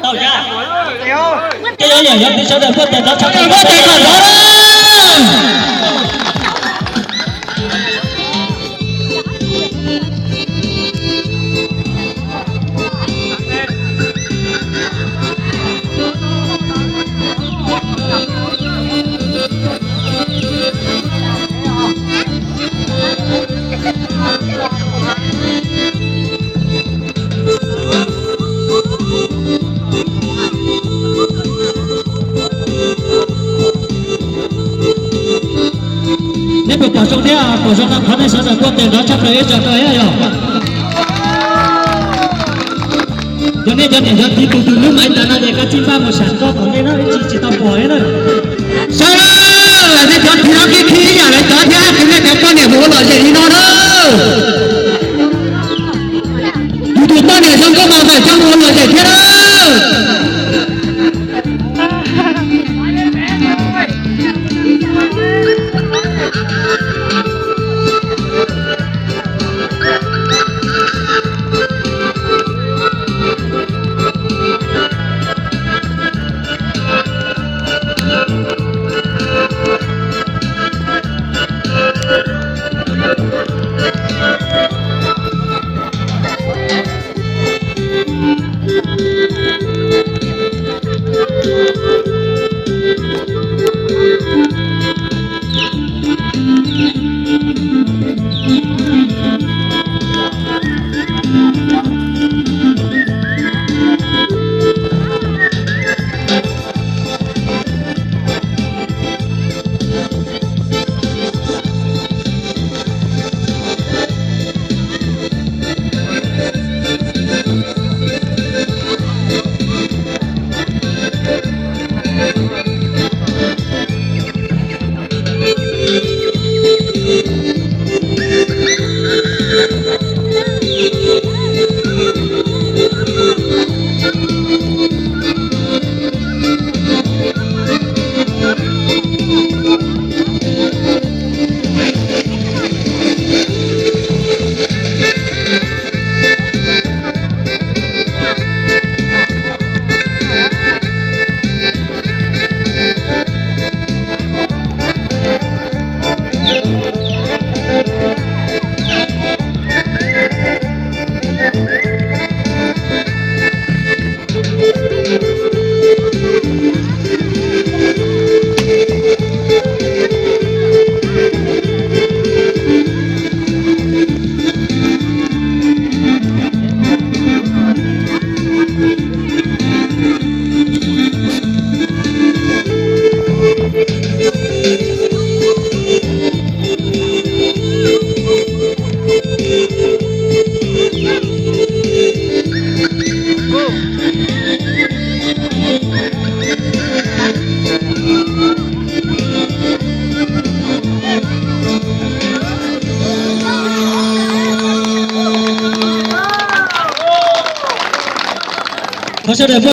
Tau ya. Tej yog yog yog tiv sawv daws puaj tes nrov tshaj plaws, puaj tes kom nrov na. Neb puas pom zoo thiab? Pom zoo no thov nej sawv daws puaj tes nrov tshaj plaws ib zaug rau yog. Yog nej cov niam cov txiv tus tus lub maiv tas no ces koj txij npaj mus sam koj tom ntej no ib tsis tsis tau pom thiab na. Sawv daws, nej cov txiv no khib khib ib yam lawv cov thiab, tus nej cov poj niam mus ua lom zem li no na. Yus tus poj niam zoo nkauj mas mam coj mus ua lom zem thiab na. Thov sawv daws